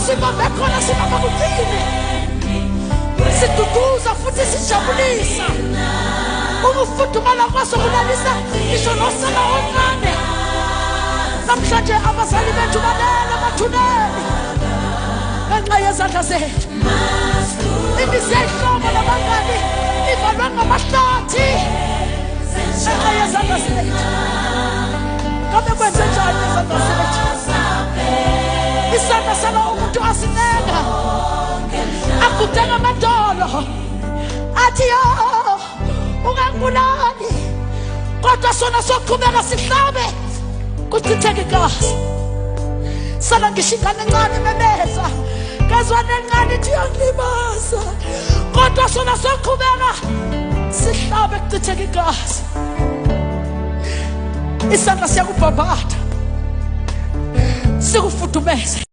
sibambe khona sibamba kuqine, siduduza futhi sijabulisa. Ukufudumala kwaso kulalisa ngisho nosana omncane. Namhlanje abazali bethu balele emathuneni ngenxa yezandla zethu. Imizi yehlobo nabangani ivalwe ngamahlathi ngenxa yezandla zethu. Ngabe kwenze njani ngezandla zethu? Isandla sala umuntu asinenga, agude ngamadolo, athi, "Yo, ungangibulali," kodwa sona soqhubeka sihlabe kuchitheke igazi. Sala ngisho ingane encane imemeza ngezwane encane ithi, "Uyangilimaza," kodwa sona soqhubeka sihlabe kuchitheke igazi. Isandla siyakubhabhatha, sikufudumeze.